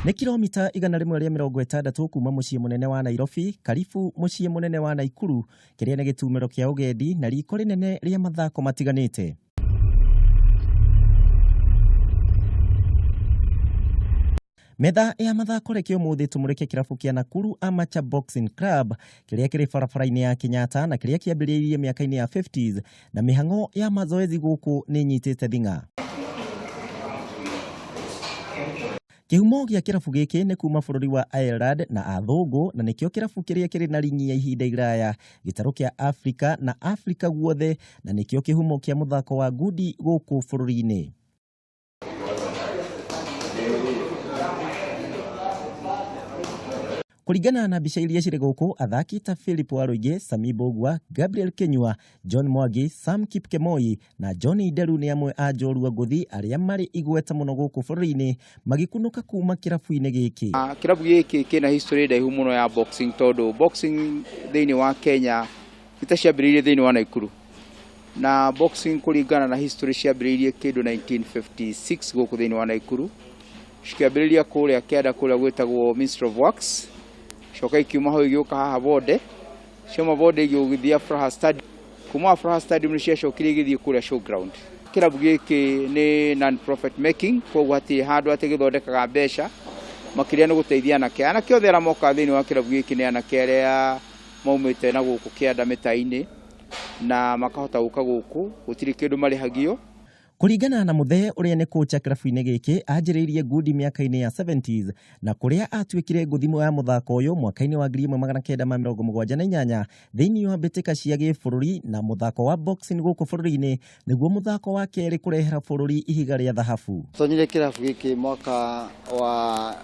Nĩ kilomita 160 kuma mũciĩ mũnene wa Nairobi, karibu mũciĩ mũnene wa Naikuru, kĩrĩa nĩ gĩtumĩro kĩa ũgendi na riko rĩnene rĩa mathako matiganĩte. Metha ya mathako reke ũmũthĩ tũmũrĩke kĩrabu kĩa Nakuru Amateur Boxing Club kĩrĩa kĩrĩ barabara-inĩ ya Kenyatta na kĩrĩa kĩambĩrĩirie mĩaka-inĩ ya 50s na mĩhang'o ya mazoezi gũkũ nĩ ĩnyitĩte thing'a. Kĩhumo gĩa kĩrabu gĩkĩ nĩ kuma bũrũri wa Ireland na athũngũ na nĩkĩo kĩrabu kĩrĩa kĩrĩ na ringi ya ihinda iraya gĩtarũ kĩa Afrika na Afrika guothe na nĩkĩo kĩhumo kĩa mũthako wa ngundi gũkũ bũrũri-inĩ. Kũringana na mbica iria cirĩ gũkũ, athaki ta Philip Waruinge, Sami Mbugua, Gabriel Kinyua, John Mwangi, Sam Kipkemoi na John Nderu nĩ amwe a njorua ngũthi arĩa marĩ igweta mũno gũkũ bũrũri-inĩ magĩkunũka kuma kĩrabu-inĩ gĩkĩ. Kĩrabu gĩkĩ kĩna history ndaihu mũno ya boxing tondũ boxing thĩinĩ wa Kenya ita ciambĩrĩirie thĩinĩ wa Naikuru na boxing kũringana na history ciambĩrĩirie kĩndũ 1956 gũkũ thĩinĩ wa Naikuru, cikĩambĩrĩria kũrĩa kĩanda kũrĩa gwĩtagwo Ministry of Works, coka ikiuma hau igĩũka haha Bonde, ciauma Bonde igĩgĩthiĩ Afraha Stadium, kuma Afraha Stadium nĩ ciacokire igĩthiĩ kũrĩa Showground. Kĩrabu gĩkĩ nĩ non profit making, koguo hatirĩ handũ atĩ gĩthondekaga mbeca makĩria nĩ gũteithia anake. Anake othe arĩa mokaga thĩinĩ wa kĩrabu gĩkĩ nĩ anake arĩa maumĩte na gũkũ kĩanda mĩta-inĩ na makahota gũka gũkũ, gũtirĩ kĩndũ marĩhagio. Kũringana na Muthee ũrĩa nĩ kocha kĩrabu-inĩ gĩkĩ, anjĩrĩirie ngundi mĩaka-inĩ ya 70s na kũrĩa atuĩkire ngũthi ya mũthako ũyũ mwaka-inĩ wa 1978 thĩinĩ wa mbĩtĩka cia gĩbũrũri na mũthako wa boxing gũkũ bũrũri-inĩ nĩguo mũthako wa kerĩ kũrehera bũrũri ihiga rĩa thahabu. Tonyire kĩrabu gĩkĩ mwaka wa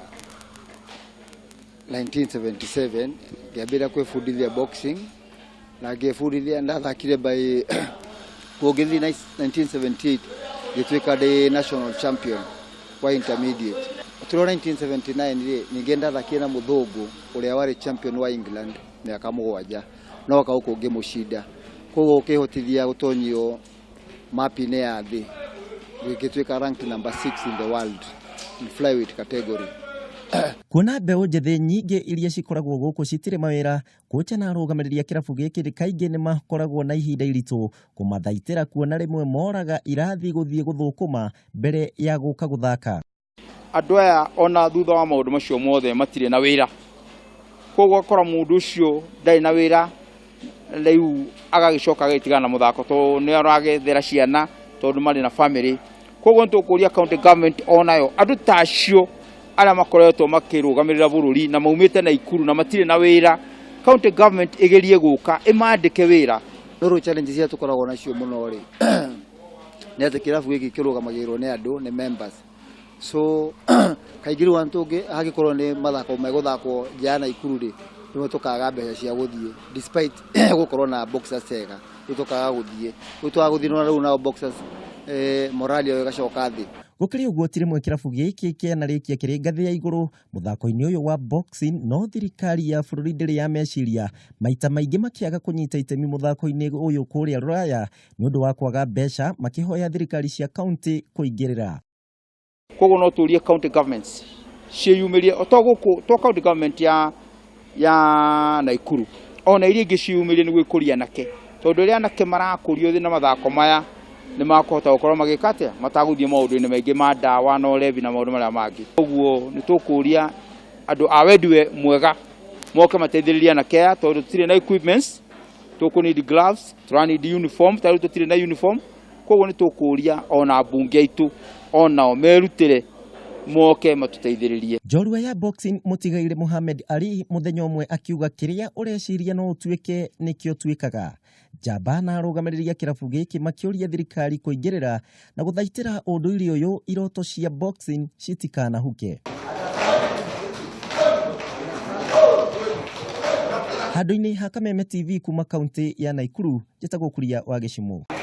1977 ngĩambĩrĩria kwĩbundithia boxing na ngĩbundithia ndathakire by kũngĩthiĩ 1978 ngĩtuĩka ndĩ national champion wa intermediate. Tũrĩ 1979 rĩ ningĩ ndathakire na mũthũngũ ũrĩa warĩ champion wa England mĩaka 7 no oka gũkũ ngĩmũcinda, koguo ũkĩhotithia gũtonyio map-inĩ ya thĩ ngĩtuĩka ranked number 6 in the world in flyweight category. Kuona mbeũ njĩthĩ nyingĩ iria cikoragwo gũkũ citirĩ mawĩra, kocha na arũgamĩrĩri a kĩrabu gĩkĩ kaingĩ nĩ makoragwo na ihinda iritũ kũmathaitĩra kuona rĩmwe moraga irathi gũthiĩ gũthũkũma mbere ya gũka gũthaka. Andũ aya ona thutha wa maũndũ macio mothe matirĩ na wĩra, koguo ũgakora mũndũ ũcio ndarĩ na wĩra rĩu agagĩcoka agagĩtigana na mũthako tondũ nĩ aragethera ciana tondũ marĩ na family. Koguo nĩ tũkũria county government onayo andũ ta acio arĩa makoretwo makĩrũgamĩrĩra bũrũri na maumĩte Naikuru na matirĩ na wĩra, county government ĩgerie gũka ĩmandĩke wĩra. No rĩu challenges iria tũkoragwo nacio mũno rĩ nĩ atĩ kĩrabu gĩkĩ kĩrũgamagĩrĩrwo nĩ andũ, nĩ members, so kaingĩ rĩu antũ hangĩkorwo nĩ mathako megũthakwo nja ya Naikuru rĩ rĩmwe tũkaga mbeca cia gũthiĩ despite gũkorwo na boxers ega, rĩu tũkaga gũthiĩ, rĩu twaga gũthiĩ nĩwona rĩu nao boxers morale yao ĩgacoka thĩ. Gũkĩrĩ ũguo ti rĩmwe kĩrabu gĩkĩ kĩanarĩkia kĩrĩ ngathĩ ya igũrũ mũthako-inĩ ũyũ wa boxing, no thirikari ya bũrũri ndĩrĩ ya meciria maita maingĩ makĩaga kũnyita itemi mũthako-inĩ ũyũ kũrĩa Rũraya nĩ ũndũ wa kwaga mbeca, makĩhoya thirikari cia kaunti kũingĩrĩra. Koguo no tũrie county governments ciĩyumĩrie o to gũkũ to county government ya Naikuru ona iria ingĩ ciĩyumĩrie nĩguo ikũrie anake, tondũ rĩrĩa anake marakũrio na mathako maya nĩ makũhota gũkorwo magĩka atĩa matagũthiĩ maũndũ-inĩ maingĩ ma ndawa na ũlevi na maũndũ marĩa mangĩ. Koguo nĩ tũkũria andũ a wendi mwega moke mateithĩrĩrie anake aya tondũ tũtirĩ na equipments, tũkũ need gloves, tũra need uniform, ta rĩu tũtirĩ na uniform. Koguo nĩ tũkũria ona mbunge aitũ onao merutĩre moke matũteithĩrĩrie. Njorua ya boxing mũtigaire Muhammad Ali mũthenya ũmwe akiuga kĩrĩa ũreciria no ũtuĩke nĩkĩo tuĩkaga. Njamba na arũgamĩrĩri a kĩrabu gĩkĩ makĩũria thirikari kũingĩrĩra na gũthaitĩra ũndũire ũyũ iroto cia boxing citikanahuke. Handũ-inĩ ha Kameme TV kuma kaunti ya Naikuru, njĩtagwo Kuria wa Gĩcimũ.